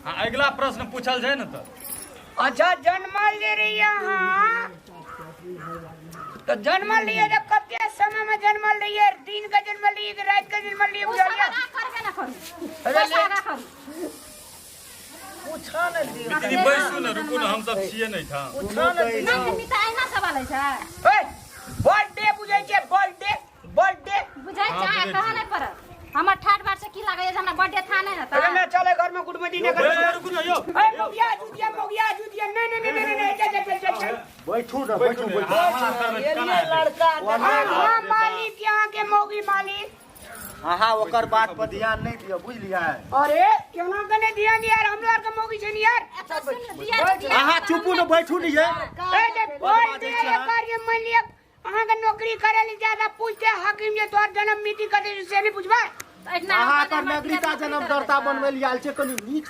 हाँ, अगिला प्रश्न पूछल जाय ने तऽ। अच्छा, जन्मल जे रहियै अहाँ, तऽ जन्मल रहियै तऽ कते समय में जन्मल रहियै? दिन के जन्मल रहियै कि राति के जन्मल रहियै? ओ बुझलियै? सब आगाँ करबे ना करू। अरे बस आगाँ करू। पूछा ने दियौ। दीदी, बैसू ने, रुकू ने, हम सब छियै नहि ठाम। पूछा ने दियौ। नहि मिता, अहिना सवाल होइ छै। ए, बर्थडे बुझै छियै? बर्थडे, बर्थडे बुझै हाँ, छै, अहाँ बुझै कहऽ छियै। नहि पड़त। हमर ठाट बाट से की लागैया जे हमरा बर्थडे था नहि हेतै? अरे मैं चले घर में गुड मदीने कर। ए, रुकू ने यौ। ए मोगिया जुतिया, मोगिया जुतिया, नहीं नहीं नहीं नहीं नहीं, चल चल चल चल चल। बैठू ने, बैठू, बैठू। हाँ, हाँ, करबै, केना एलियै हेतै? लड़का। हाँ हाँ मालिक, यहाँ के मौगी मालिक। अहाँ ओकर बात पर ध्यान नहि दियौ, बुझलियै? अरे केना के नहीं ध्यान यार, हमरा आर के मौगी छै ने यार। एतऽ सुन, दिया दिया। अहाँ चुपू ने, बैठू ने ये। ए जे बर्थडे एकर जे मान लिअ अहाँ के नौकरी करे ले ज्यादा पूछते हाकिम जे तोहर जन्म मिति कते छै, से नहीं पूछबै? एहिना अहाँ हम एकर हमर नागरिकता दिया जन्मदाता बनबै लए आयल छै, कनि नीक।